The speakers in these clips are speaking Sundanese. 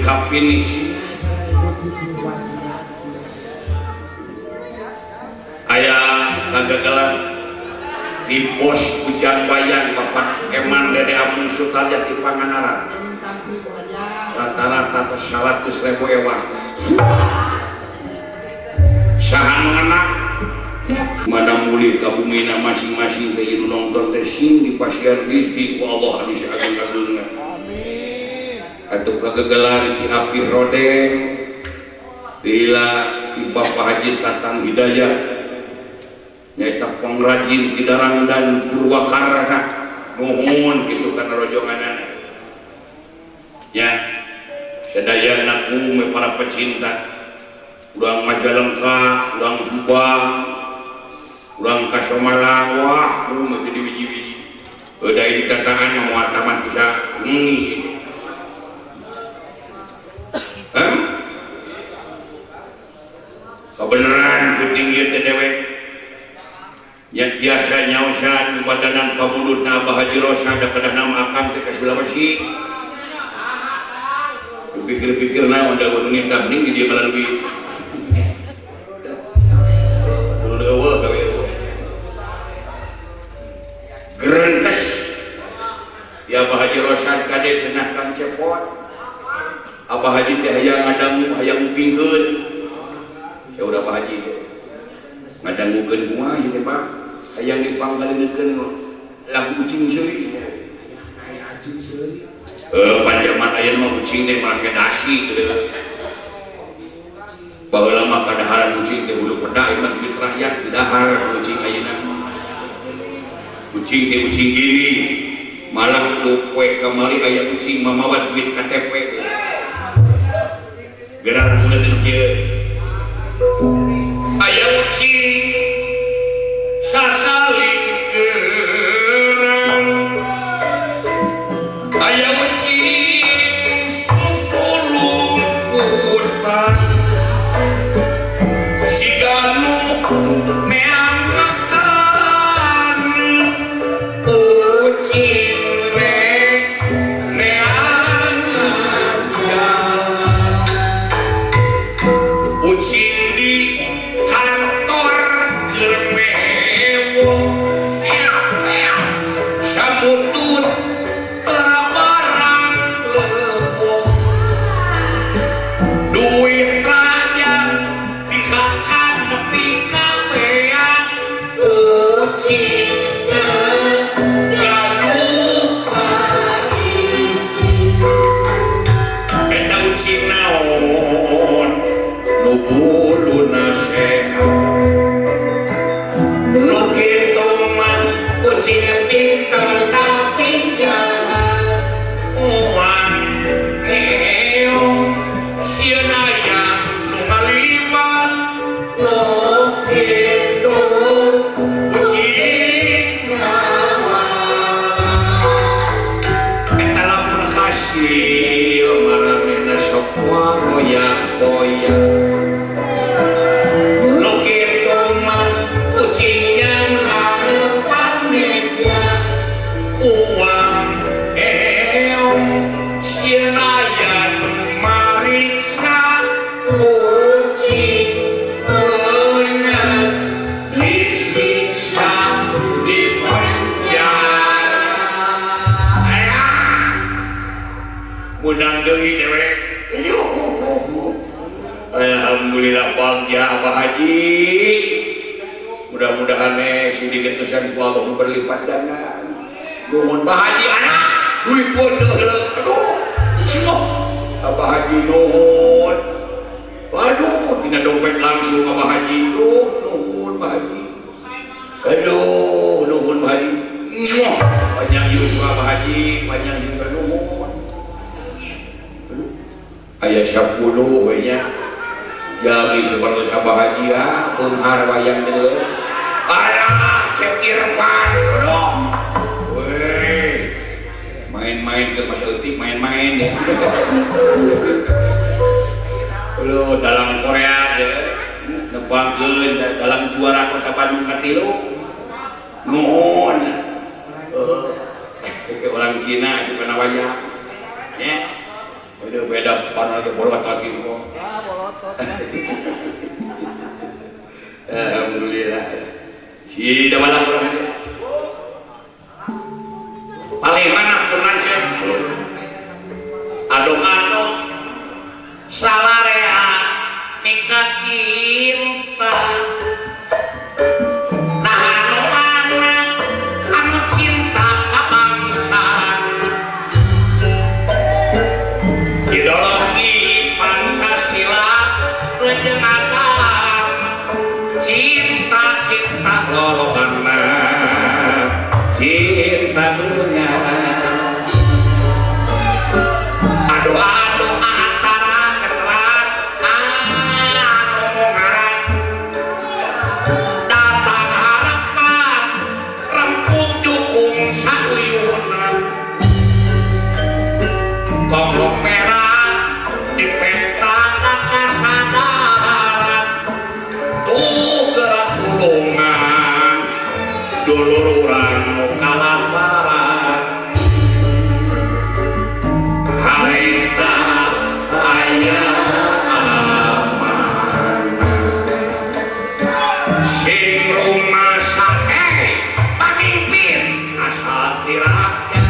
ka finish. Aya kagagalan di pos Ujang Bayang Bapak Eman Dede Amung Sutarya di Pangandaran rata-rata 100.000 ewang saha nu ngenak mana mulih ka bumina masing-masing teh nu nonton teh sing dipasihan rizki ku Allah anu sagung-agungna. Amin. Atuh kagagalan di api rodeng bila di Bapak Haji Tatang Hidayat nyaeta pengrajin Cidarang dan Purwakarta nuhun kitu kana rojonganana ya sadayana ku para pecinta urang Majalengka, urang Subang, urang ka Somalang, wah ku mah jadi biji-biji eueuh ditatangan moal tamat bisa wengi gitu. Hah? Kebenaran ku tinggi teh dewek yang tiasa nyaosan badanan pamulutna Abah Haji Rosa da kedah nama akang teh ka Sulawesi. Pikir-pikir naon da kudu nitah ning di dieu melalui dulu eueuh gawe eueuh. Gerentes ya Abah Haji Rosa kade cenah Kang Cepot. Abah Haji teh hayang ngadangu hayang ngupingkeun. Saur Abah Haji teh ngadangukeun kumaha ieu teh Pak? Hayang dipanggaleukeun lagu ucing seuri. Panjaman ayeuna mah ucing teh make dasi gitu. Baheula mah kadaharan ucing teh hulu peda ieu mah duit rakyat didahar ucing ayeuna. Ucing teh ucing gini malah nu poe kamari aya ucing mamawa duit KTP. Geura laguna teh nu kieu. Aya ucing sasalingkeran, aya ucing susulumputan, siga nu neang makan ucing rek neang jalan, ucing di kantor keur mewok samutut barang lebok, duit rakyat dihakan nepi ka beak, ucing teu gaduh isi. Eta ucing naon nu buluna sehat, nu kitu mah ucing pinter tapi jahat. Uang eong sieun aya nu ngaliwat, nu kitu ucing ngawat. Eta lamun hasil maranehna sok waroyak-royak, nu kitu mah ucing nyanghareupan meja, uang eong sieun aya nu mariksa, ucing meunang disiksa di penjara. Menang deui dewek. Alhamdulillah bagja Abah Haji. Mudah-mudahan sing digentosan ku Allah berlipat ganda. Nuhun Bah Haji anak. Duit pun aduh. Cimoh. Abah Haji nuhun. Waduh, tina dompet langsung Abah Haji. Duh, nuhun Bah Haji. Aduh, nuhun Bah Haji. Muah, panjang yuswa Abah Haji, panjang juga nuhun. Aduh, aya 10 we nya. Jadi seperti Abah Haji ya, beunghar wayang deuleu. Alah, Cep Irfan, aduh. Weh, main-main ke Mas Eutik, main-main ya. Aduh, dalam Korea ya. Nepangkeun dalam juara Kota Bandung katilu. Nuhun. Orang Cina supaya wayang. Ya. Udah beda. celana ge bolotot gitu. Ah, bolotot. Alhamdulillah. Si da mana urang aja. Paling mana pun lanceuk. Adong-adong salarea mika cinta. Nah anu mana anu cinta ka bangsa. Ideologi Pancasila jeung agama cinta-cinta lolobana cinta dunia. Aduh-aduh antara keteran anu ngaran datang harapan rempuk jukung sauyunan konglomerat di peta kasadaran tuh gerak tulungan dulur urang nu kalaparan harita aya amanah sing rumasa pamimpin asal ti rakyat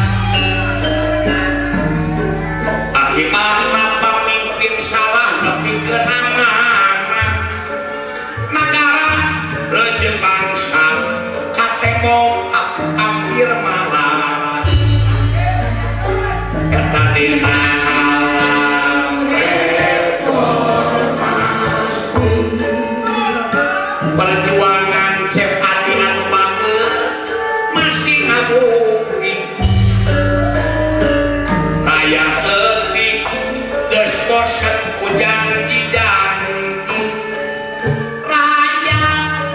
akibatna pamimpin salah nepikeun amanah nagara reje bangsa katembok hampir malarat eta dina alam reformasi perjuangan Cep Adi anu bager masih ngabukti rakyat leutik geus bosen ku janji-janji rakyat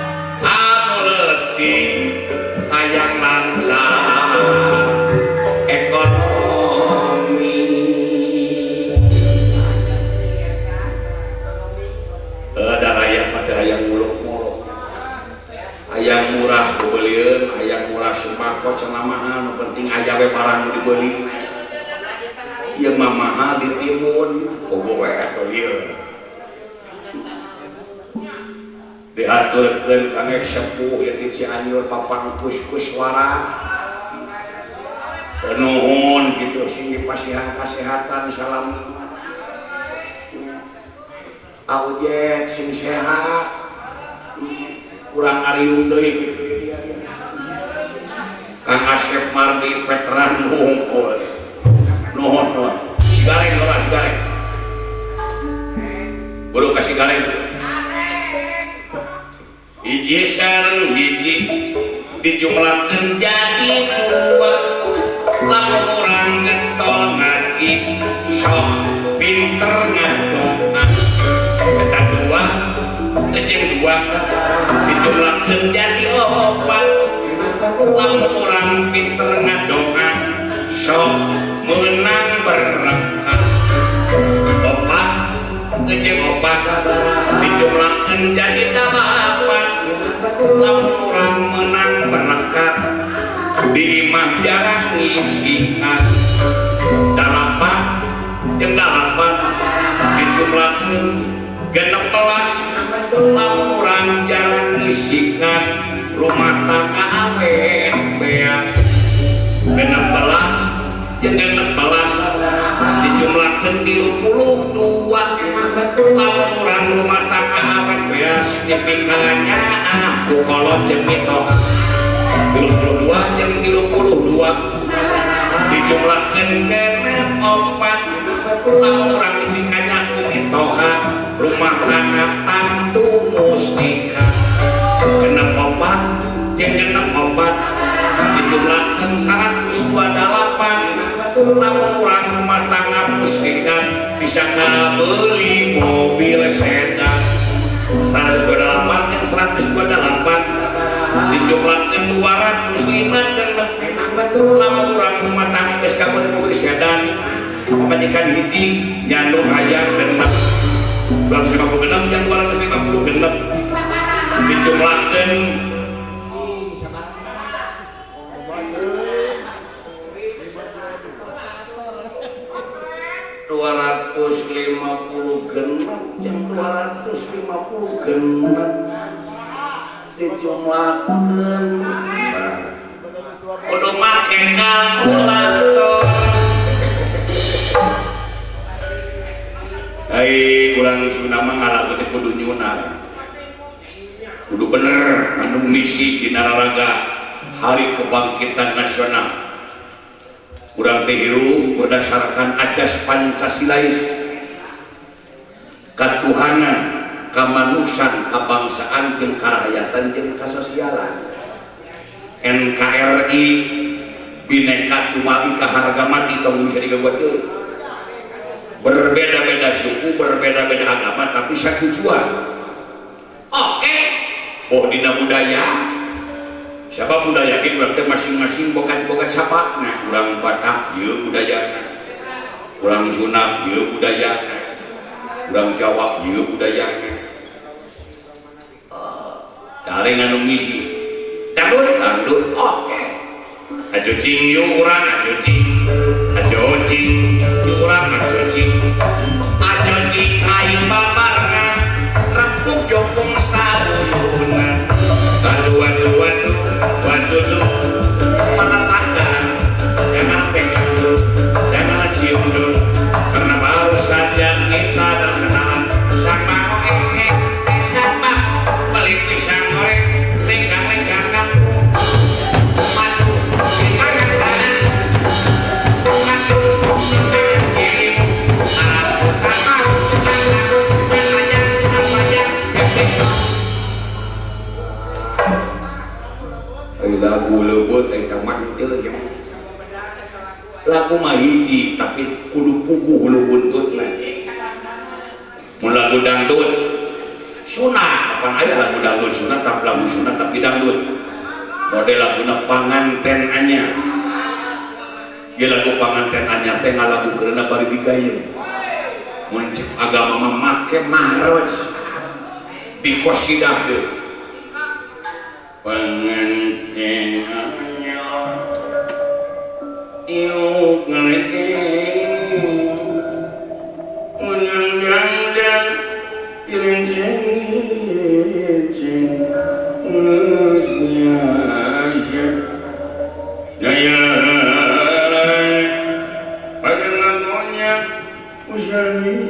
anu leutik hayang lancar ekonomi. Da rakyat mah teu hayang muluk-muluk, hayang murah bebelieun, hayang murah sembako cenah mahal, nu penting aya we barang nu dibeli. Ieu mah mahal ditimbun bogo we atuh ieu. Dihaturkeun ka ngek sepuh ieu di Cianjur papan kus-kuswara. Nuhun kitu sing dipasihan kasehatan salami. Aujet sing sehat. Kurang ngariung deui kitu di dia. Kang Asep Mardi veteran hungkul. Nuhun nuhun. Si gareng ora si gareng. Buru kasih gareng. Hiji sareng hiji dijumlahkeun jadi dua. Lamun urang getol ngaji sok pinter ngadoa. Eta dua jeung dua dijumlahkeun jadi opat. Lamun urang pinter ngadoa sok meunang berkat. Opat jeung opat dijumlahkeun jadi dalapan. Lamun urang meunang berkat di imah jarang ngisian. Dalapan jeung dalapan dijumlahkeun 16. Lamun urang jarang ngisian rumah tangga awet beas. 16 jeung 16 dijumlahkeun 32. Lamun urang rumah tangga awet beas nyepikeunnya ku kolot jeung mitoha. 32 jeung 32 dijumlahkeun 64. Lamun urang dipikanya ku mitoha rumah tangga tangtu mustika. 64 jeung 64 dijumlahkeun 128. Lamun urang rumah tangga mustika bisa kabeli mobil sedan. 128 jeung 128 dijumlahkeun 205 genep. Lamun urang rumah tangga geus kabeli mobil sedan pamajikan hiji nyandu hayang genep. 250 genep jeung 250 genep dijumlahkeun 200 250 genep jeung 250 genep dijumlahkeun kudu make kalkulator. Ai urang Sunda mah ngalagu teh kudu nyunah, kudu bener anu misi dina raraga Hari Kebangkitan Nasional. Urang teh hirup berdasarkan ajas Pancasilais, katuhanan, kamanusan, kabangsaan, jeung karahayatan jeung kasosialan. NKRI Bhinneka Tunggal Ika harga mati tong bisa digaguat deui. Berbeda-beda suku, berbeda-beda agama, tapi satu tujuan. Oke, oh dina budaya. Siapa budaya ge urang teh masing-masing bokat-bokat sapa. Nah, urang Batak ieu budayana, urang Sunda ieu budayana, urang Jawa ieu budayana. Dari nganu misi dangdut, dangdut, oke. Ajo cing yuk urang, ajo cing, ajo cing yuk urang, ajo cing, ajo cing aing babarengan, rempuk jopong sabuyunan. Waduh, waduh, waduh, waduh, duh, mana makan, jangan pegang dulu, jangan cium dulu, karena baru saja kita berkenalan. Sama eh eh sama beli pisang goreng, lenggang-lenggang kampung, madu, tangan kanan, maju, tangan kiri, aku tak mau tangan, banyak, banyak, cek. Lagu leubeut eta mah teu lagu mah hiji tapi kudu puguh lu buntutna. Mun lagu dangdut sunah, kapan aya lagu dangdut sunah tapi lagu sunah tapi dangdut. Model laguna panganten anyar. Ieu lagu panganten anyar teh ngalagukeunna bari digayeun. Mun cek agama mah make mahroj dikosidah deui. Panganten anyar tiup ngaleteng menang dangdang pirenceng-renceng geus biasa daya pada lagunya usalia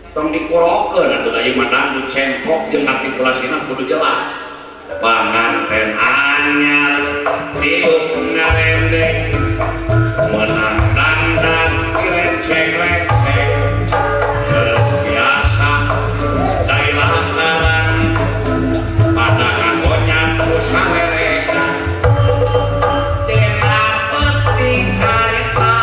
tong dikurokeun atuh da ieu mah dangdut cengkok jeung artikulasina kudu jelas. Panganten anyar tiup ngarendeng menang dangdang direnceng-renceng geus biasa dari lantaran pada ngagonya ku salerekan dina penting kareta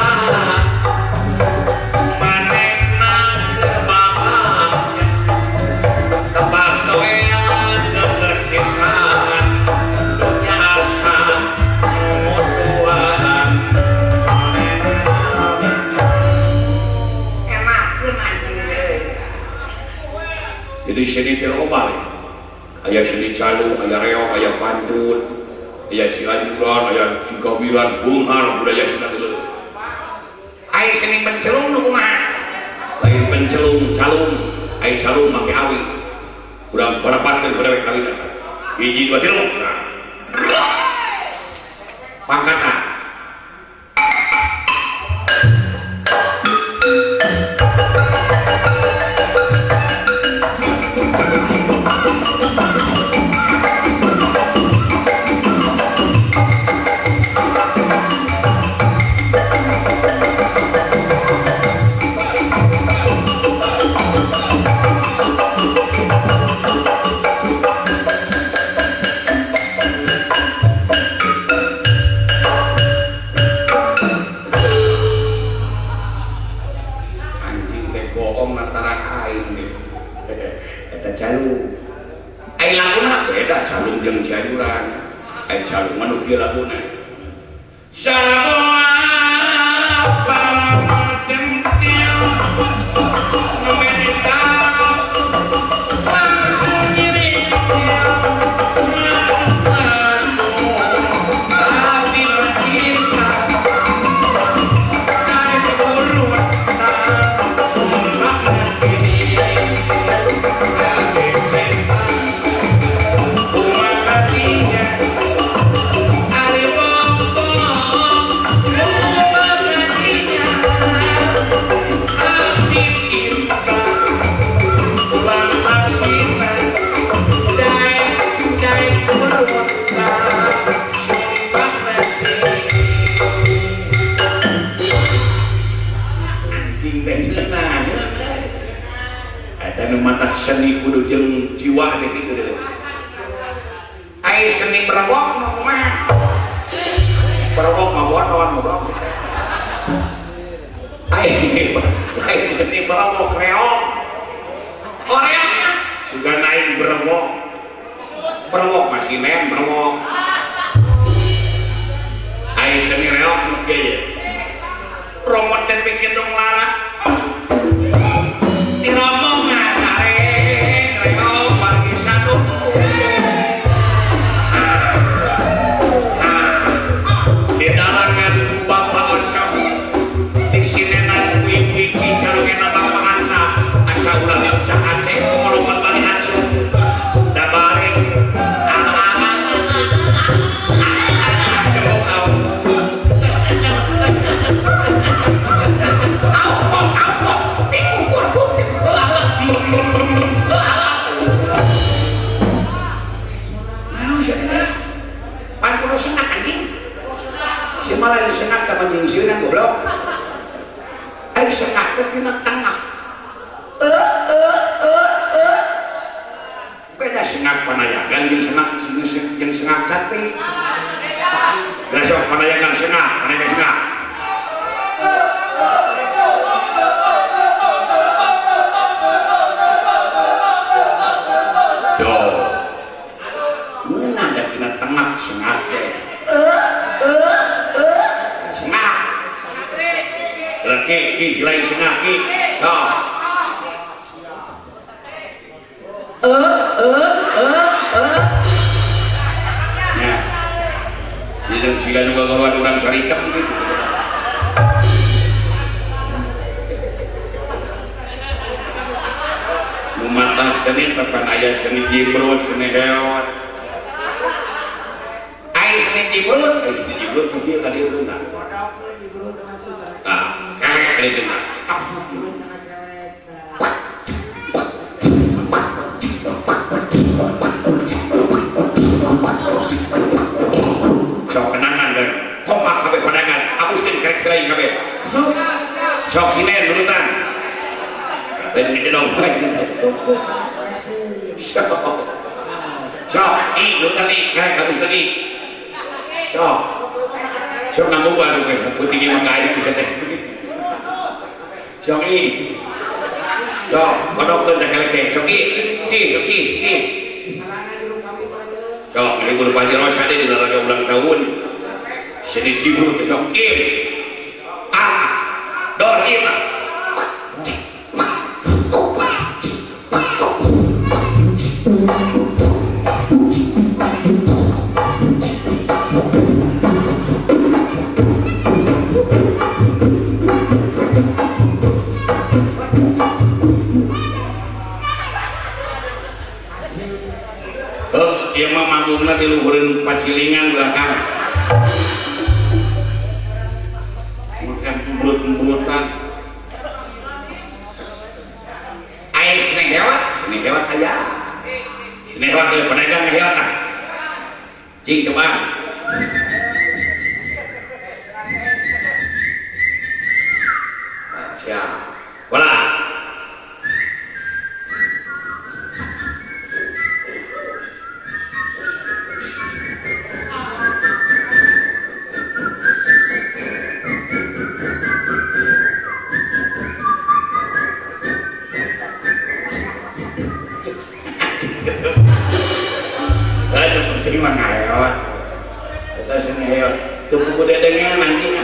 manehna keur babaknya tebak toean geus pisan dunya asa mutuan enakeun anjing deui. Jadi seni teh loba we. Aya seni calung, aya reog, aya pantun, aya cianjuran, aya cigawiran, beunghar budaya Sunda teh. Aya seni pencelung nu kumaha? Lain pencelung, calung, aya calung make awi. Urang barapatkeun ku dewek awina. Hiji, dua, tilu. Pangkatan. Berwok masih nem berwok. Ai seni reok nu kieu ye. Romot dan bikin dong lara. Diromong ngarek reok bagi satu. Di dalangan Bapak Oncom di sinenan wiji carungena Bapak Ansa asa ulah diucap Aceh ngolongan bali acu dabari malah sengak tak menyingsiran goblok. Ayo sengak teh tina tengah. Beda sengak panayagan jeung sengak jeung sengak cati. Beda sok panayagan sengak, panayagan sengak. Tuh. Ngeunah da tina tengah sengak teh. Sengak. Laki ki lain sengak ki. Sok. Ya. Sidang siga nu gagawan urang saritem gitu. Nu mantap seni papan aya seni jibrut, seni heot. Ai seni jibrut, ai seni jibrut ku kieu ka dieu tah. Tah, kelek ka dieu tah. Sok kenangan deh. Kompak kabeh pandangan, hapuskeun kerek selain kabeh. Sok sinen nurutan. Lain gede dong. Sok. Sok, i nurutan i, kerek hapuskeun i. Sok. Sok nganggo atuh geus peuting mah kaaya bisa teh. Sok i. Sok, kodokeun teh kelek teh. Sok i, ci, sok ci, ci. Sok, ngahibur Pak Haji Rosyad di lalaga ulang tahun. Seni cibrut sok im. Ah, dor im. Ieu mah manggungna di luhureun pacilingan belakang. Makan embrut-embrutan. Aya seni hewat aya. Seni hewat teh pedagang hewat tah. Cing coba. Siap. Bola. Penting mah ngaheot. Eta seni heot. Teu kudu dedengean mancing.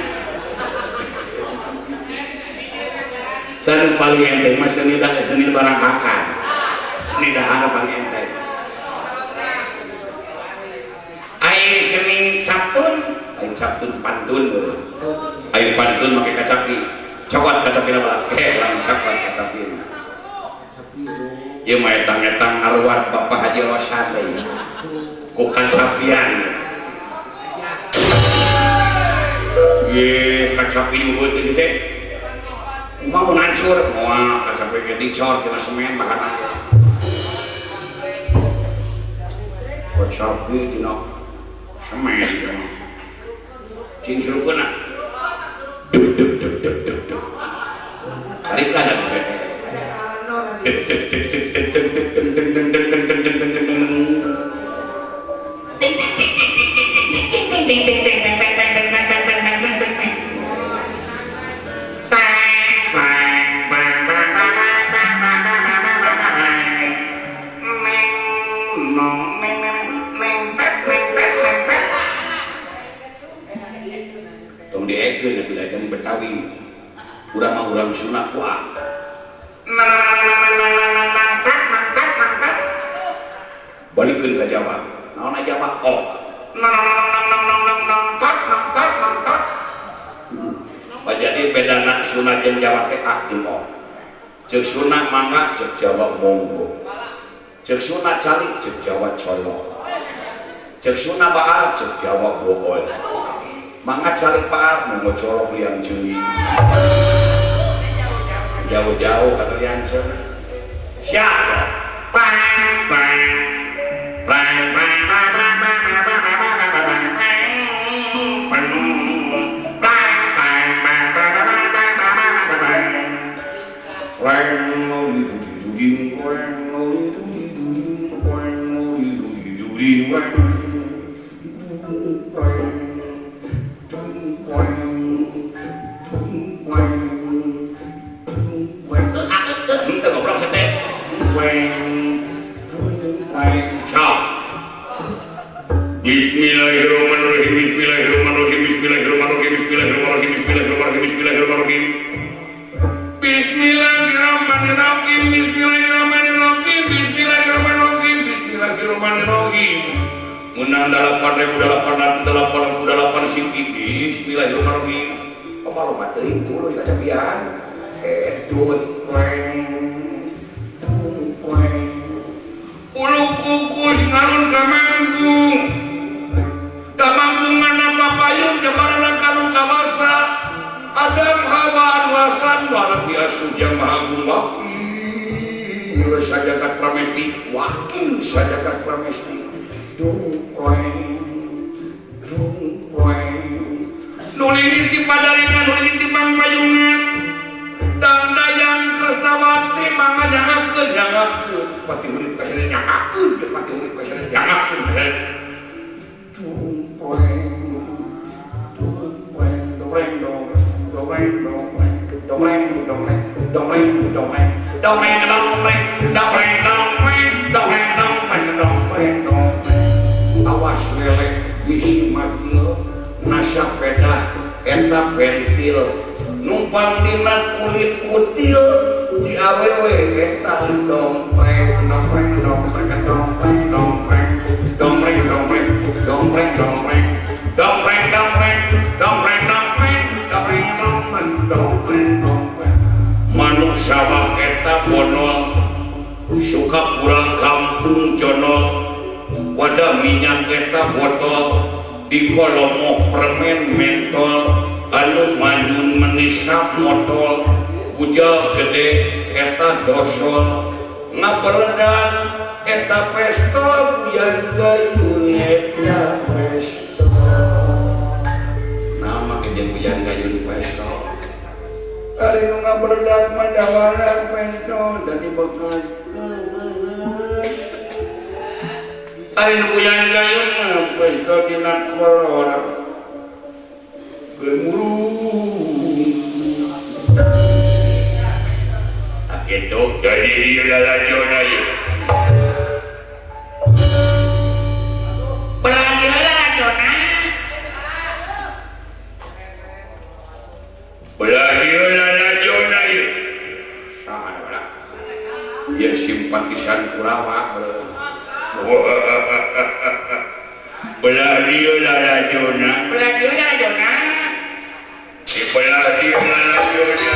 Dan paling enteng mah seni seni barang makan. Seni dahar paling enteng. Ai seni captun, ai captun pantun. Ai pantun make kacapi. Cokot kacapina malah ke lang cokot kacapina. Ieu mah etang-etang ngaruat Bapak Haji Rosyad deui. Ku kacapian. Ye kacapi dibuat kitu teh. Kumaha mun hancur? Moal kacapi ge dicor tina semen bahanna. Kacapi tina semen. Cing surukeun ah. Duk duk duk duk duk duk. Tarik lah da bisa. Duk duk duk duk duk duk duk duk duk duk duk duk duk duk duk duk. Neng nong neng neng. Tong diekeun atuh da eta Betawi. Urang mah urang Sunda ku A. Balikeun ka Jawa. Naon Jawa? Oh. Jadi bedana Sunda jeung Jawa teh A jeung O. Ceuk Sunda mangga, ceuk Jawa monggo. Ceuk Sunda calik, ceuk Jawa colok. Ceuk Sunda baal, ceuk Jawa bool. Mangga calik baal, monggo colok liang ceuing. Jauh-jauh kata liang ceuing. Siap. Bang bang bang bang bang bang bang bang bang bang bang bang bang. Bismillahirrahmanirrahim. Bismillahirrahmanirrahim. Bismillahirrahmanirrahim. Bismillahirrahmanirrahim. Bismillahirrahmanirrahim. Bismillahirrahmanirrahim. Bismillahirrahmanirrahim. Bismillahirrahmanirrahim. Bismillahirrahmanirrahim. Bismillahirrahmanirrahim. Menang 8.888 siki. Bismillahirrahmanirrahim. Apa loba teuing tuluy kacapian. Edut weng weng. Ulu kukus ngalun ka manggung. Kamanggungan apa payung jabarana kanu kawasa. Adam Hawa wasan warang diasuh yang maha agung wakil sajagat pramesti wakil sajagat pramesti dung poeng dung poeng nuli ti padaringan nuli ti pangpayungan dang dayang Kresnawati mangga nyangakeun nyangakeun pati urip kasana nyangakeun pati urip kasana nyangakeun dung poeng dung poeng doreng dong doreng dong doreng doreng doreng doreng doreng doreng doreng doreng doreng doreng doreng. Awas leleh bisi mati nasa pedah eta pentil numpang dina kulit kutil di awewe eta dompreng dompreng dompreng dompreng dompreng dompreng dompreng dompreng dompreng dompreng dompreng dompreng dompreng dompreng dompreng dompreng dompreng. Manuk sawah eta bonol suka pulang kampung jonol wadah minyak eta botol di kolomo permen mentol anu manyun menisap motol bujal gede eta dosol ngaberedan eta pestol buyan gayun eta pestol. Nama kejen buyan gayun pestol ari nu ngaberedan mah jawaran pestol jadi bekas ari nu buyan gayun mah pestol dina kolor gemurung. Tak kitu dari dieu lalajona ieu. Belah dieu lalajona. Belah dieu lalajona ieu. Saha balah? Ieu simpatisan Kurawa. Belah dieu lalajona. Belah dieu lalajona. Belah dieu lalajona.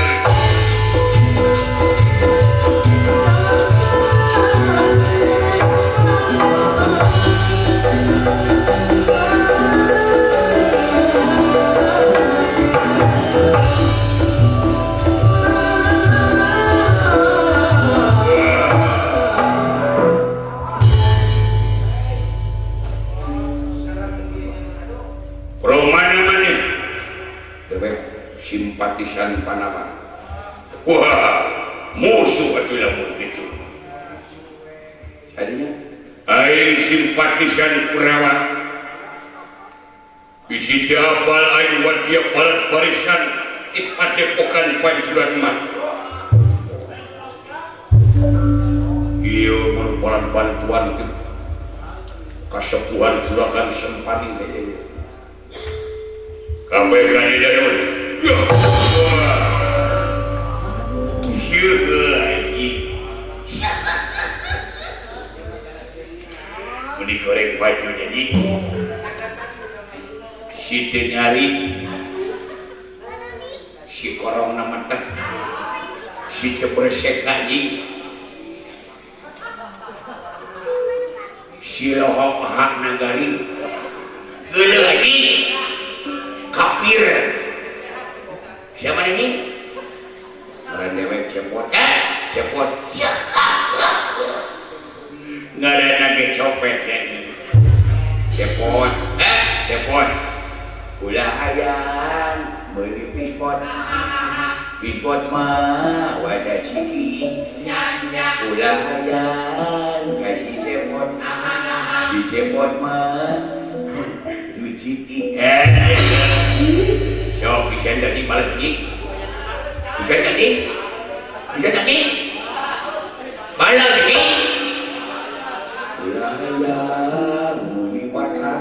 Simpatisan Panama. Wah, musuh atuh lamun kitu. Jadinya aing simpatisan Kurawa. Bisi teu apal aing wadia balat barisan ti padepokan Pancuran Mas. Ieu merupakan bantuan ti kasepuhan Juragan Sempani teh ieu. Kabeh ka dieu. Ya. Aduh, anjing. Mun digoreng baju jadi si teu nyari si korong na matek si teu beresek anjing si lohok hak nagari geuleuh anjing kafir siapa ini ngaran dewek cepot cepot ngaranna ge copet anjing cepot cepot ulah hayang meuli pispot pispot mah wadah ciki ulah hayang ka si cepot si cepot mah ciki sok bisa tadi balas anjing bisa tadi balas anjing ulah hayang meuli bata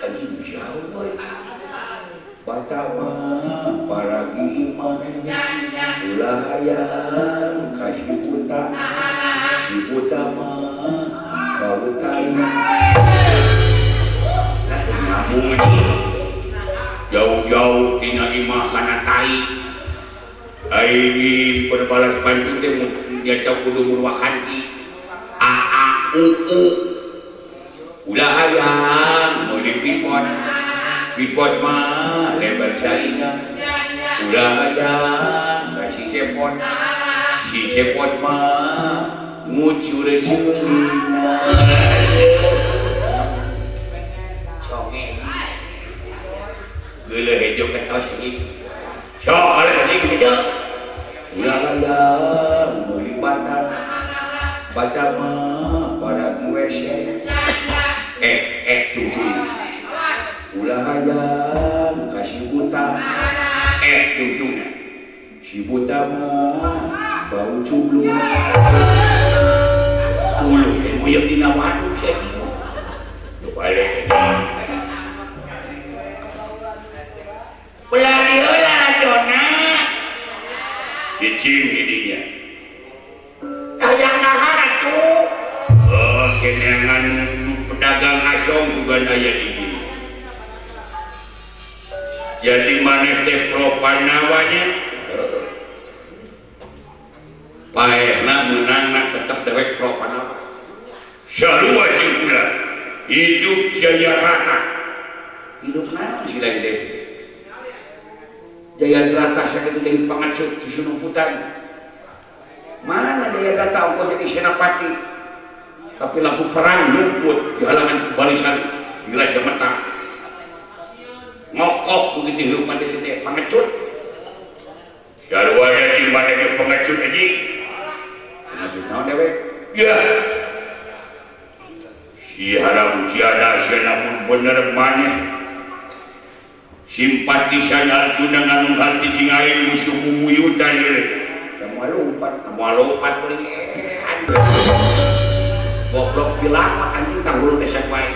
anjing jauh boy bata mah paragi imah ulah hayang ka si buta mah bau tai nyambung anjing jauh-jauh tina imah kana tai aing berbalas pantun teh nyata kudu murwakanti a a u u ulah hayang meuli pispot pispot mah lebar saina ulah hayang ka si cepot mah ngucur ceulina conge geuleuh hejo ketos anjing sok balas anjing hejo ulah hayang meuli bata bata mah paragi WC tungtung ulah hayang ka si buta tungtung si buta mah bau cublung uluh nguyeup dina waduk sia kieu balik belah dieu lalajona cicing di dinya hayang dahar atuh oh keneangan pedagang asong juga aya di dieu jadi maneh teh pro Panawanya paehna meunangna tetep dewek pro Panawa sarua jeung kula hidup jaya rata hidup naon sih lain teh Jaya Drata sakitu jadi pengecut di Sunung-Putan mana Jaya Drata ongkoh jadi senapati tapi lagu perang luput di halangan barisan di Raja Meta ngokok begitu hirup mati teh pengecut sarua jeung maneh ge pengecut anjing pengecut naon dewek ya si haram jadah sia lamun bener maneh simpatisan Arjuna nganung hati jeung aing musuh bubuyutan ieu da moal lompat meuring anjing goblok dilama anjing tanggul teh sak wae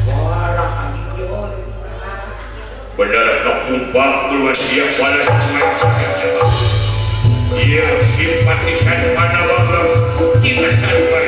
walah anjing joy bener kapumpak keluar dia balas ieu simpatisan Panawa bukti besar wae.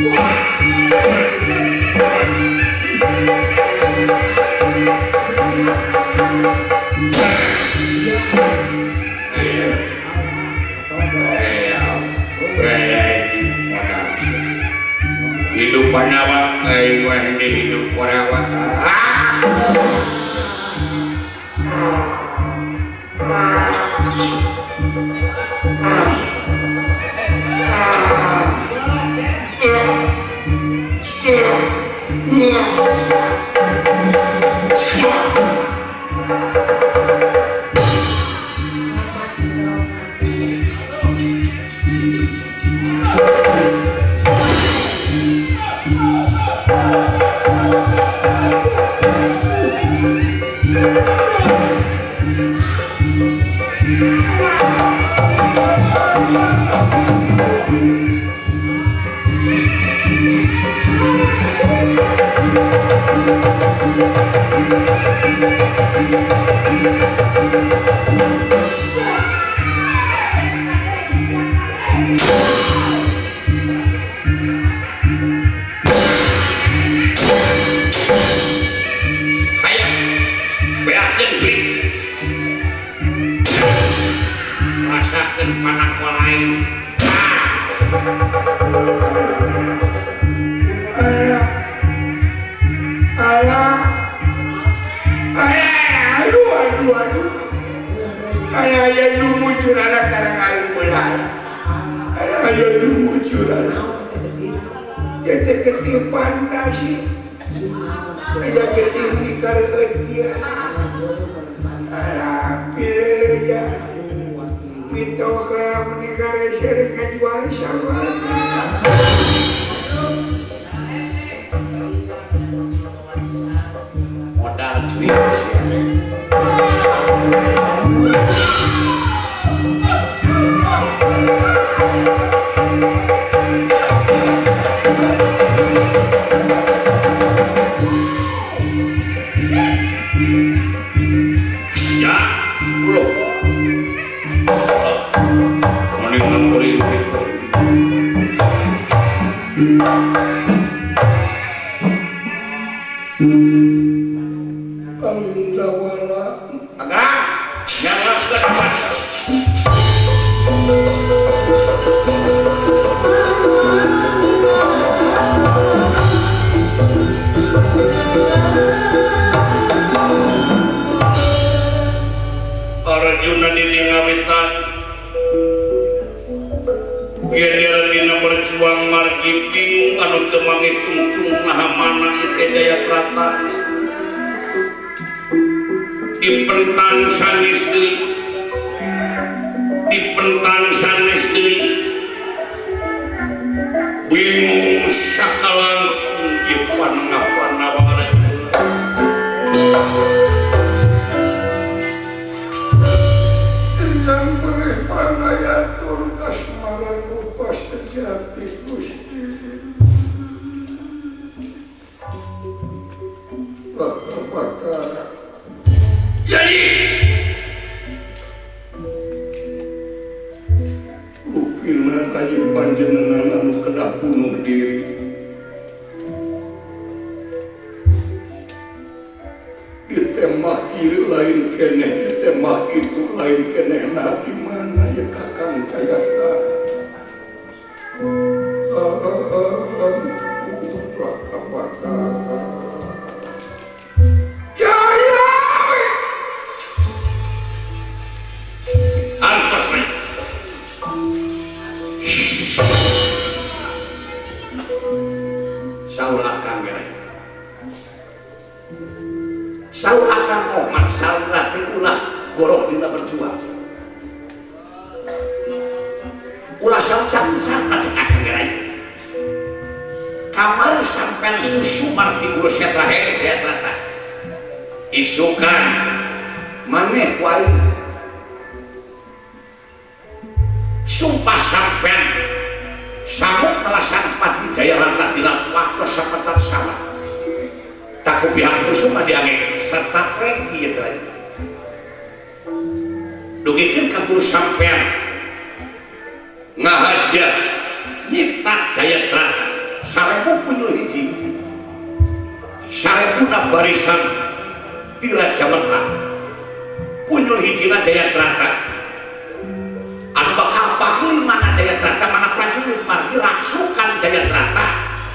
What? Hidup Pandawa aing weh di hidup Korawa.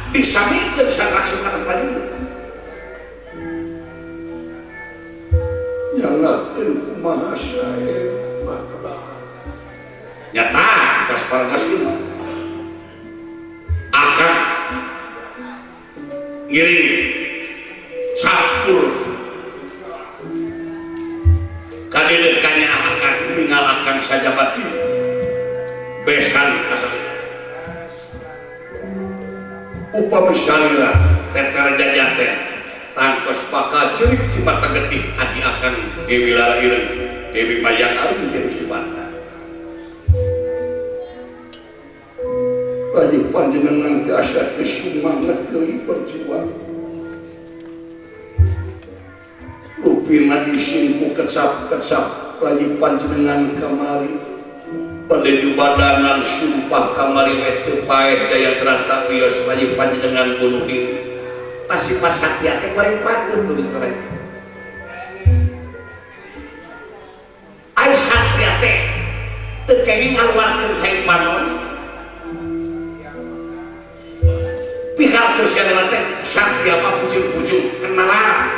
Disamikeun saraksu kana panjenengan. Nyalakeun kumaha sae bakal. Nyata tos parantos ieu. Akan ngiring campur kadeuleukannya akan ningalakan sajabat besan asal upami salira teter jajaten tangtos bakal ceurik cimata getih adi akan Dewi Lara Ireng Dewi Mayang Arum Dewi Subatra. Rayi panjenengan teh asa teu sumanget deui berjuang. Rupina isin ku kecap-kecap rayi panjenengan kamari. Bade jubadanan sumpah kamari we teu paeh daya terata wios rayi panjenengan bunuh diri. Pasti pas hati teh goreng patut begitu rayi. Ai satria teh teu kenging ngaluarkeun cai panon. Pihak tersiaran teh satria mah pujung-pujung kenalan.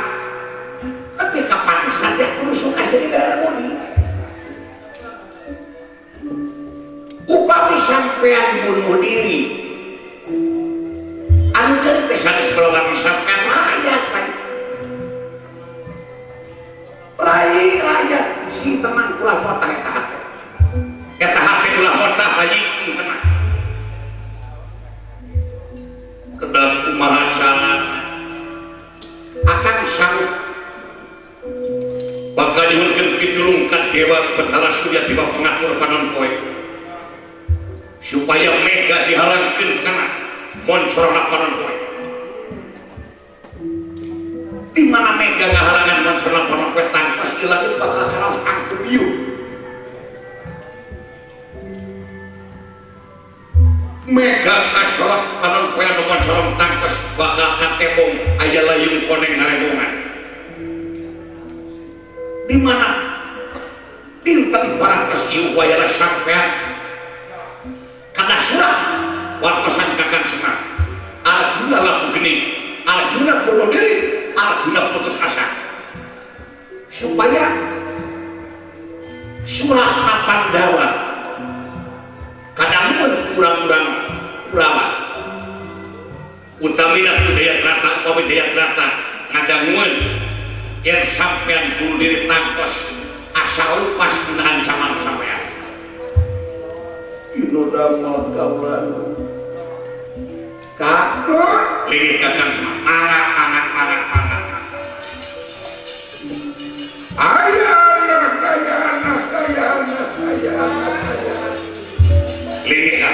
Tapi kapati satria kudu suka seni darah mudi. Upami sampean bunuh diri, anu ceurik teh sanes golongan sampean rakyat kan. Rai rakyat sing tenang ulah motah eta hate. Eta hate ulah motah rai sing tenang. Kedah kumaha cara akan sanggup bakal nyuhunkeun pitulung ka Dewa Betara Surya Dewa pengatur panon poe supaya mega dihalangkeun kana moncorna panon poe. Di mana mega ngahalangan moncorna panon poe tangtos di langit bakal karaos angkebiu. Mega kasorot panon poe anu moncorong tangtos bakal katembong aya layung koneng ngarebongan. Di mana dinten parantos ieu wayana sampean kana surat wartosan Kakang Semar. Arjuna laku geni, Arjuna bunuh diri, Arjuna putus asa. Supaya surah Pandawa kadangun urang-urang Kurawa utamina ku Jayadrata upami Jayadrata ngadangun yen sampean bunuh diri tangtos asa lepas dina ancaman sampean. Inu damel kaula ka lingit Kakang Semar mangga mangga mangga mangga. Ayah anak ayah anak ayah anak ayah anak ayah. Lingit ka.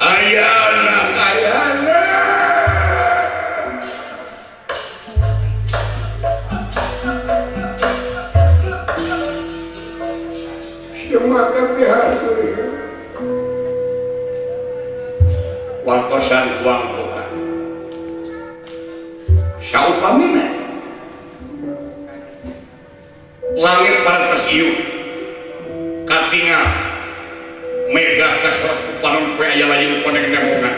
Ayah anak ayah anak. Maka pihatur wartosan tuang kota saupamina langit parantos ieu katingal mega kasorot ku panon poe aya layung koneng nembongan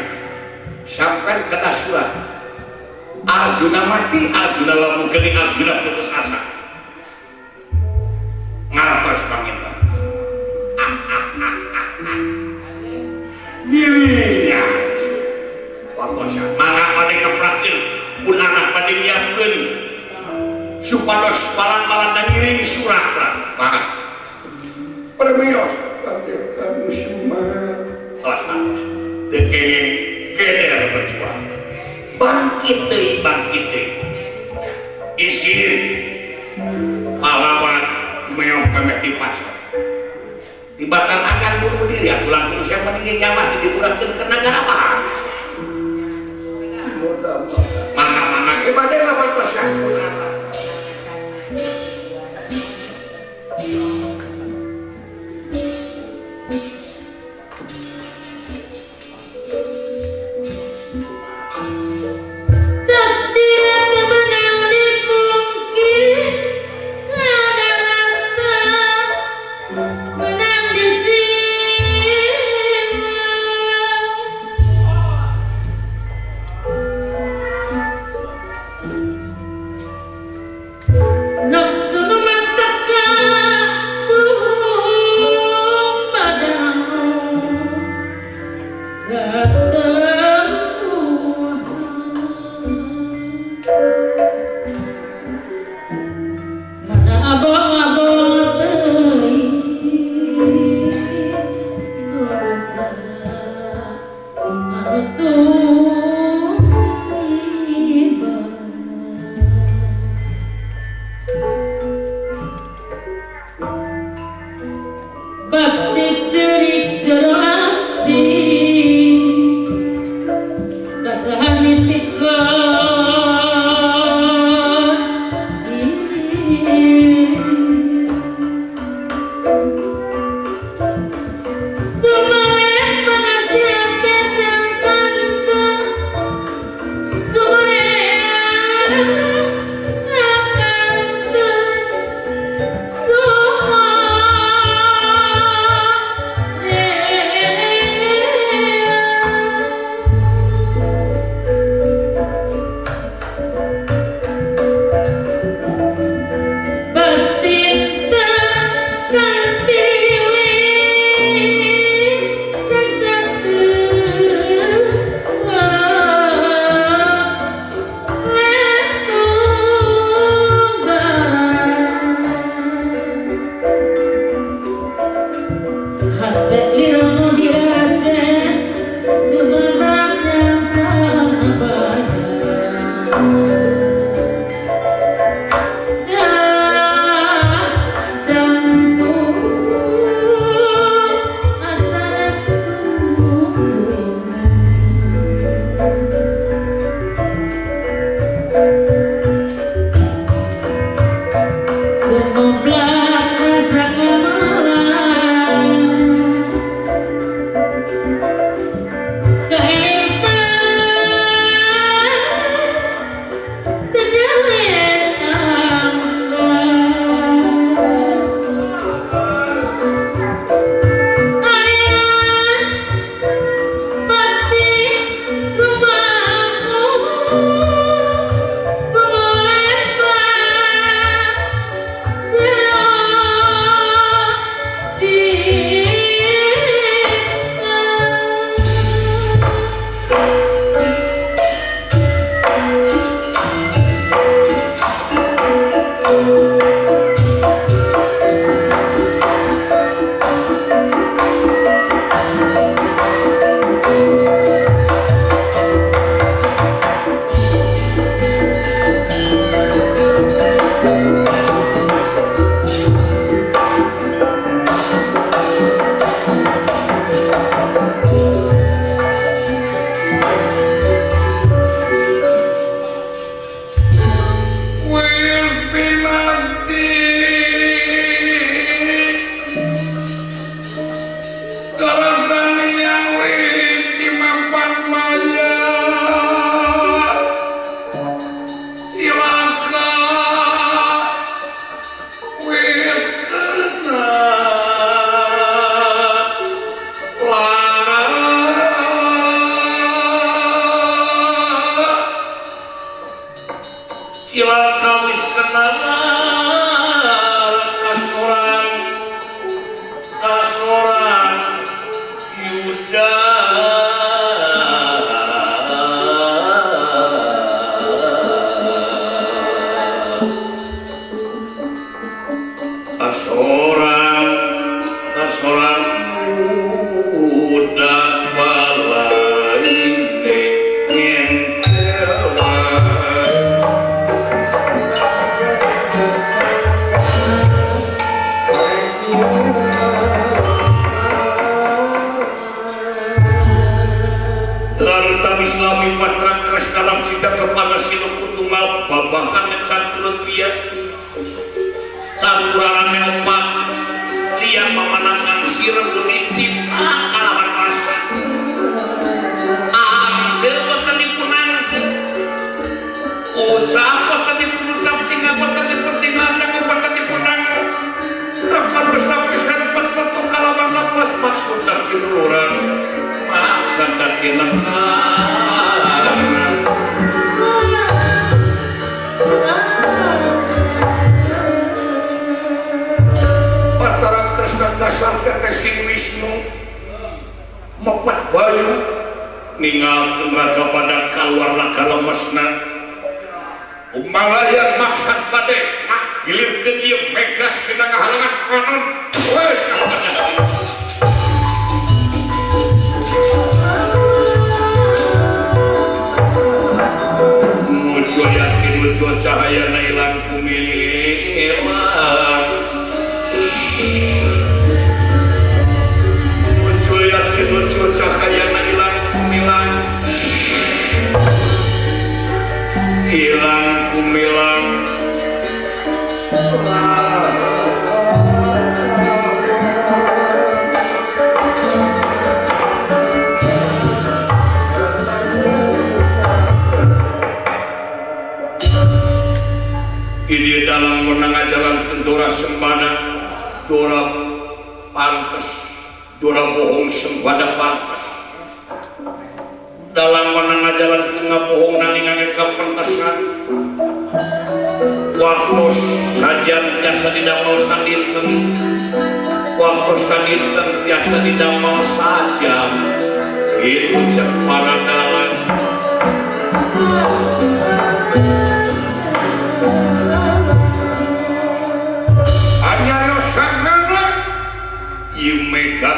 sampean kena surat Arjuna mati, Arjuna lamun geni, Arjuna putus asa ngarantos panginten. Dirinya wartosan mangga pada keprakeun pun anak pada nyiapkeun supados malan-malan dan ngiring suratna mangga permios Kakang Semar tos tos teu kenging geder berjuang bangkit deui isin pahlawan meong pemeh dipacok tibatan akan bunuh diri aku langsung siapa tinggi nyaman dikurangkan ke negara apa mana-mana gimana apa terus. Menang di sini. Halangan Dora sembada dora pantes dora bohong sembada pantes dalam menengah jalan tengah bohong nanging angin kapentesan waktu saja biasa tidak mau sadinten waktu sadinten biasa tidak mau saja itu cek para dalang. Ieu mega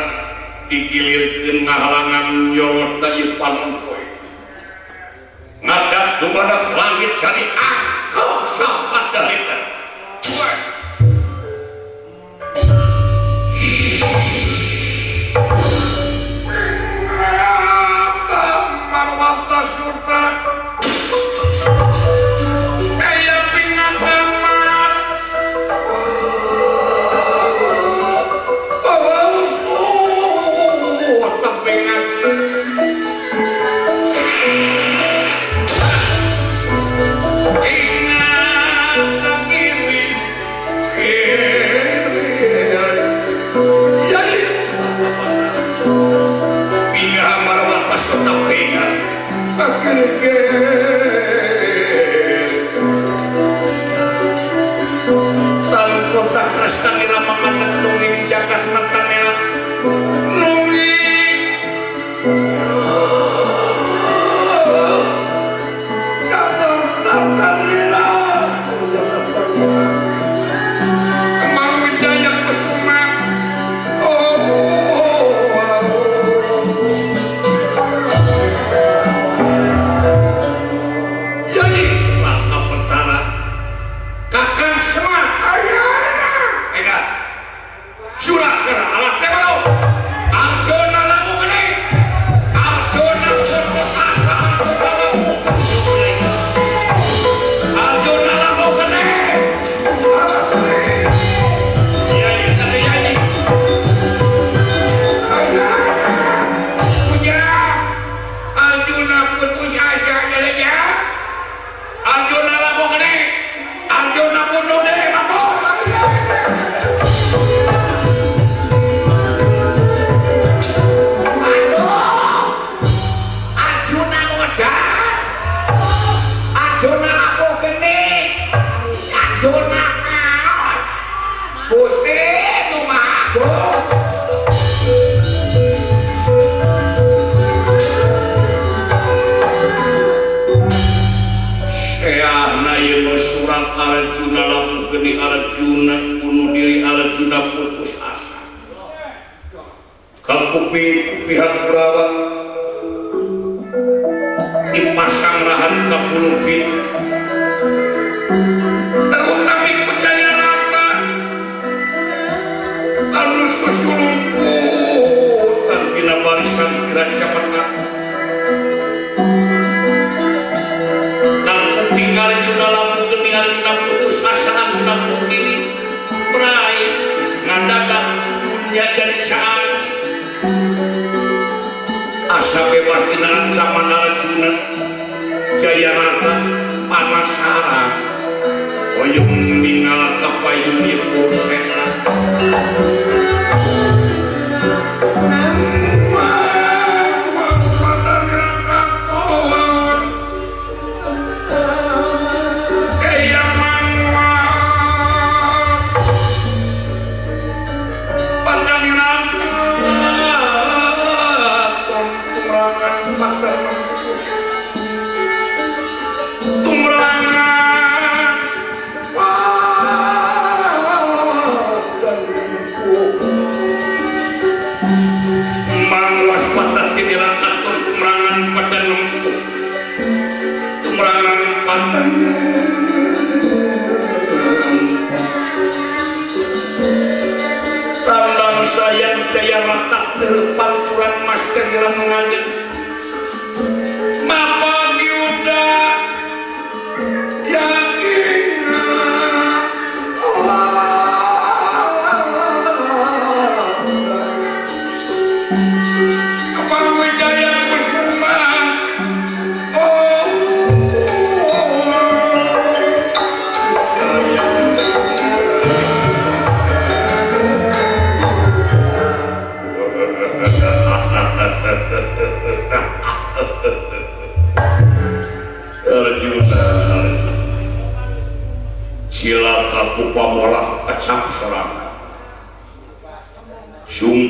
dikilirkeun ngahalangan nyorot da ieu panon poe ngadap dumadak langit cari angkau sampat dalita. Marwata surta kaya pingapaman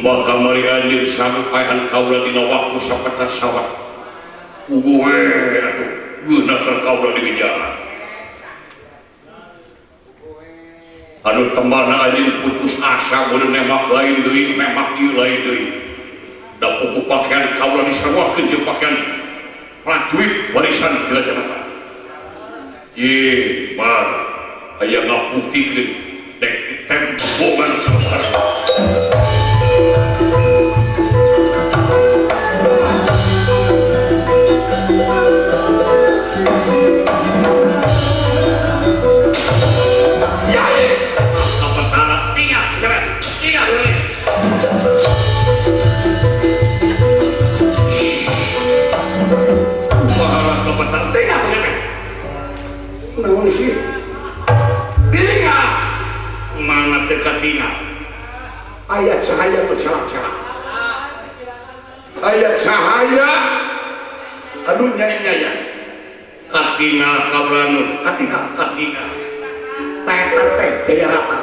Sumpah kamari anjeun sanggup paehan kaula dina waktu sapecat sawat. Puguh we atuh geunah keur kaula digejaran. Anu tembana anjeun putus asa mun nembak lain deui, nembak ieu lain deui. Da puguh pakaian kaula disaruakeun jeung pakaian prajurit barisan Jaya. Ye, bar aya ngabuktikeun dek ditembongan saudara. Mana dekat tinggal ayat cahaya bercelak-celak, ayat cahaya aduh nyaya-nyaya katingal kablanun katingal katingal teh jaya rata.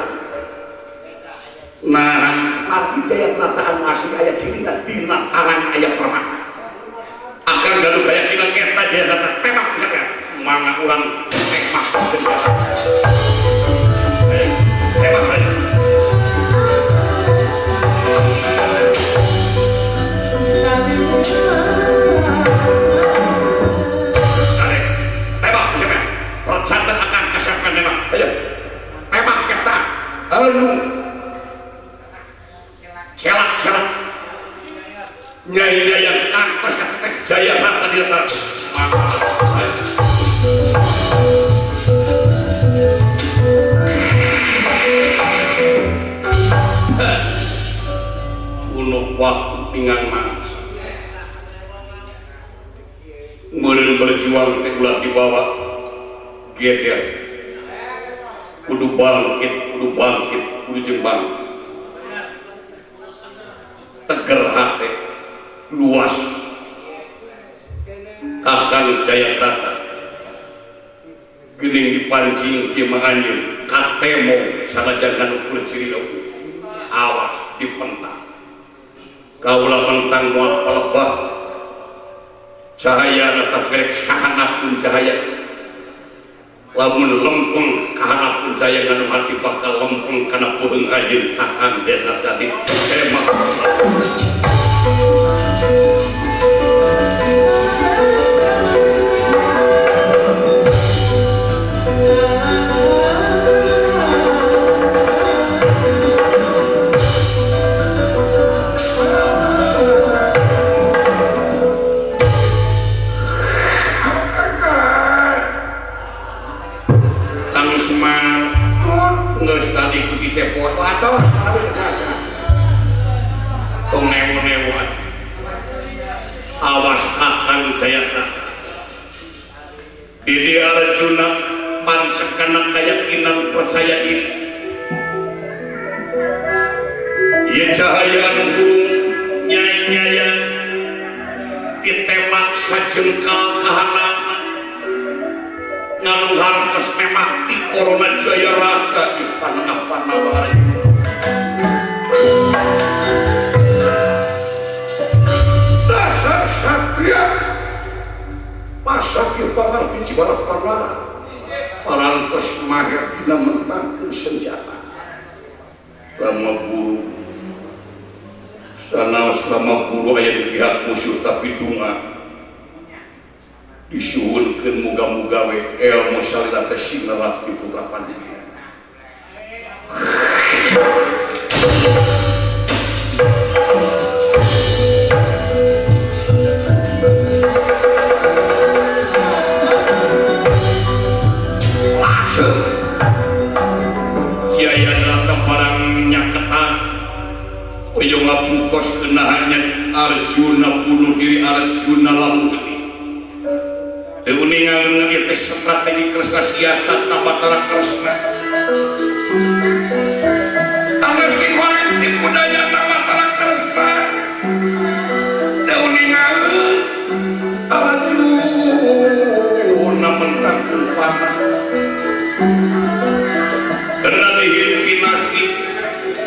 Nah arti jaya rataan masih ayat cirina dina arang ayat permata akan gaduh keyakinan eta jaya rata tembak misalnya mana orang tembak senjata tembak saja. Tembak siapa? Percatat akan kasarkan tembak. Ayo, tembak kita. Anu, celak-celak. Nyai yang atas kata jaya mata di atas. Waktu pinggang manis meureun berjuang teh ulah dibawa geger kudu bangkit kudu jeung bangkit teger hate luas Kakang Jayadrata geuning dipancing kieu mah anjeun katemo sanajan ukur ciri awas dipentang kaula mentang moal palebah cahaya tetap gerek kahanapun cahaya lamun lempeng kahanapun cahaya nganu hati bakal lempeng kana peuheung anjeun Kakang Jayadrata ditembak. Awas Kakang Jayadrata Didi Arjuna pancekana keyakinan percaya diri ieu cahaya anu hurung nyai-nyayan ditembak sajengkal kahanapna nganu hartos memang ti Corona Jayarata di panah-panah bareng. Dasar satria masa kieu pangarti Cibarak Parlana parantos maher dina mentangkeun senjata Rama Guru sanaos Rama Guru aya di pihak musuh tapi dunga disuhunkeun muga-muga we ilmu salira teh sing nerap di putra panjenengan. Langsung Jaya barang nyaketan oyong ngabukos kenahannya Arjuna bunuh diri Arjuna lalu geni teu uningan ieu teh strategi Kresna siata Batara Kresna anu sing horeng tipu daya Batara Kresna teu uningan Arjuna mentangkeun panah karena dihirupi nasi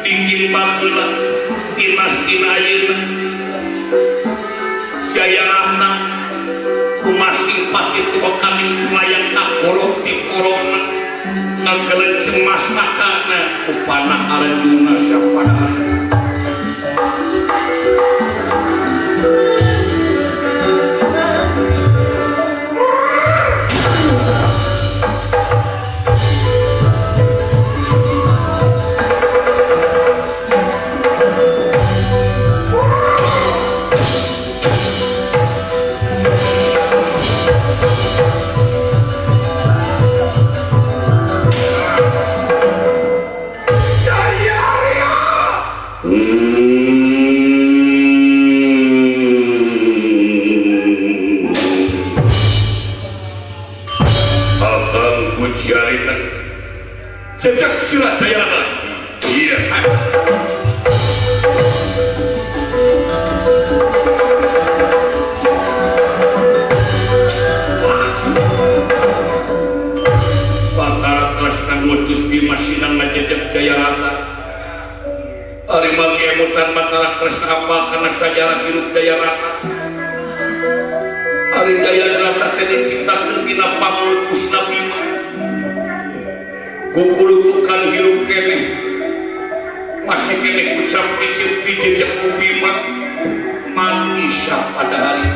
bikin bageula di Dimas dina ayeuna Jayarata kumasing pati tuwa kami layang kakorok di korona ngagelenceng mastakana upana Arjuna sapadana. Jejak sila Jayarata. Iya. Batara Kresna ngutus Bima Sinang ngajejak Jayarata. Ari margi emutan Batara Kresna apa karena sajarah hirup Jayarata. Ari Jayarata teh diciptakeun dina pamungkusna Bima. Gugulutukan hirup keneh masih keneh ucap kicip dijejak ku Bima mati pada hari.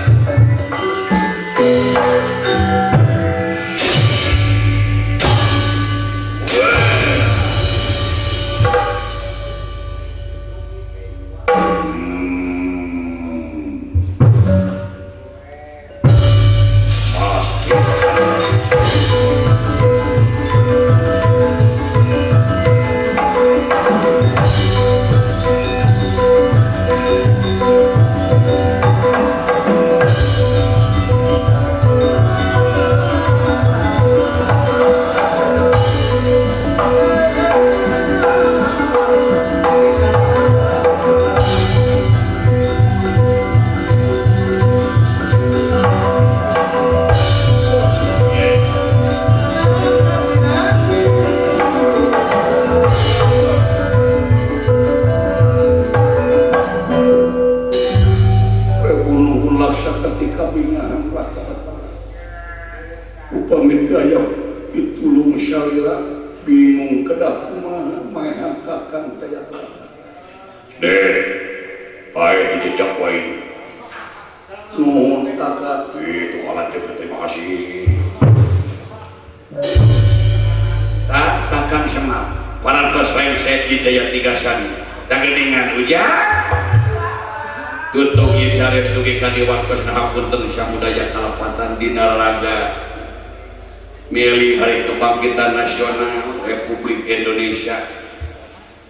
Kebangkitan Nasional Republik Indonesia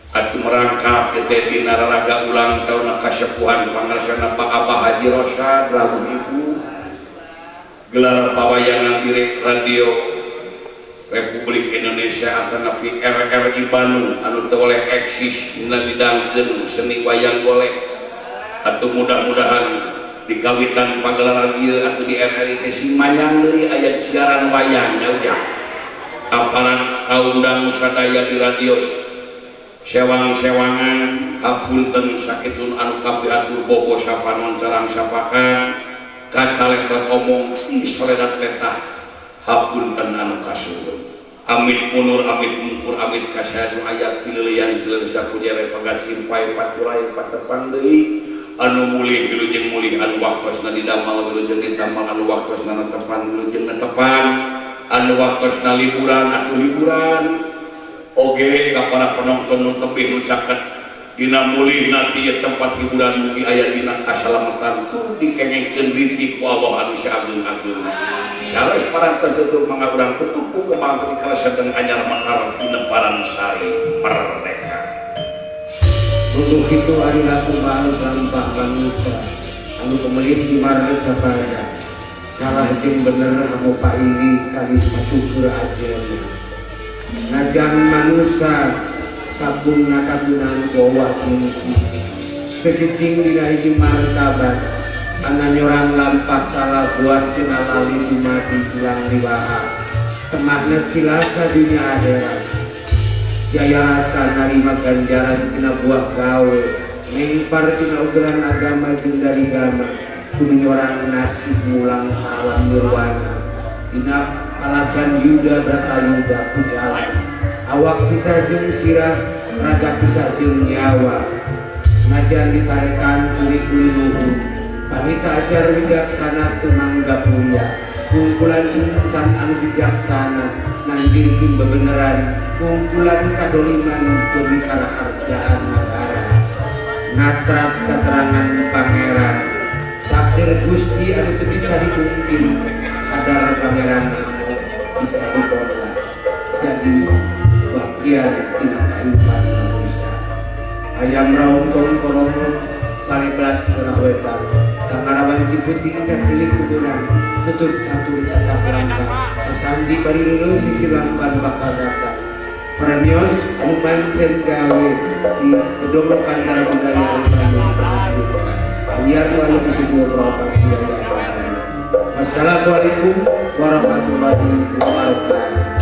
atuh merangkap teh dina raraga ulang tahun kasepuhan pangarsana Pak Abah Haji Rosad rawuh ibu gelar pawayangan direk radio Republik Indonesia atanapi RRI Bandung anu teu oleh eksis dina bidangkeun seni wayang golek atuh mudah-mudahan di kawitan pagelaran ieu atuh di RRI teh sing manyang deui aya siaran wayang nya ujang. Aparat kaundang sadaya di radio sewang-sewangan hapunten sakitun anu kapiatur bobo sapanon carang sapakan kacalek omong si soledat letah hapunten anu kasuhun amit munur amit mungkur amit kasadu aya pililian pilih sakujere pagat simpai paturai patepang deui anu mulih wilujeng mulih anu waktosna didamel wilujeng ditamal anu waktosna netepan wilujeng netepan anu waktosna liburan atuh liburan oge ka para penonton nu tebih nu caket dina mulih nanti ieu tempat hiburan mugi aya dina kasalamatan tur dikengengkeun rezeki ku Allah anu saageng-ageungna. Caros parantos tutup mangga urang tutup ku kembang ketika sedang anyar makar dina Paransari merdeka. Untuk itu ari ratu baru lampah manusia anu kemelit di marga sabarga. Salah jeung bener anu paili kali syukur ajeuna. Najan manusa sabungna kagunang bawa fungsi. Teu cicing dina hiji martabat ana nyorang lampah salah buah tina lali dumadi tulang liwaha. Temahna cilaka dunia akhirat. Jayarata narima ganjaran tina buah gawe. Mengpar tina ugelan agama jeung darigama kudu nyorang nasib mulang ka alam nirwana. Dina palagan Yuda Bratayuda ku jalan awak pisah jeung sirah, raga pisah jeung nyawa. Najan ditarekan kuli-kuli luhur, panita ajar wijaksana teu manggap mulia. Kungkulan insan anu bijaksana nanjirkeun bebeneran, kungkulan kadoliman demi karaharjaan nagara. Natrap keterangan pangeran, takdir Gusti anu teu bisa dipungkir, kadar pangeran anu bisa ditolak jadi bagian tina kehidupan manusia. Ayam raung kongkorong palebrat kerawetan tangarawan Ciputing kasilih kuburan tutup catur cacap lambang sasandi bari leuleum mikir lamban bakal datang. Premios anu pancen gawe di Gedung Lokantara Budaya Bandung Tengah. Anyiar nu aya di studio Peropan Budaya Bandung. Wassalamualaikum warahmatullahi wabarakatuh.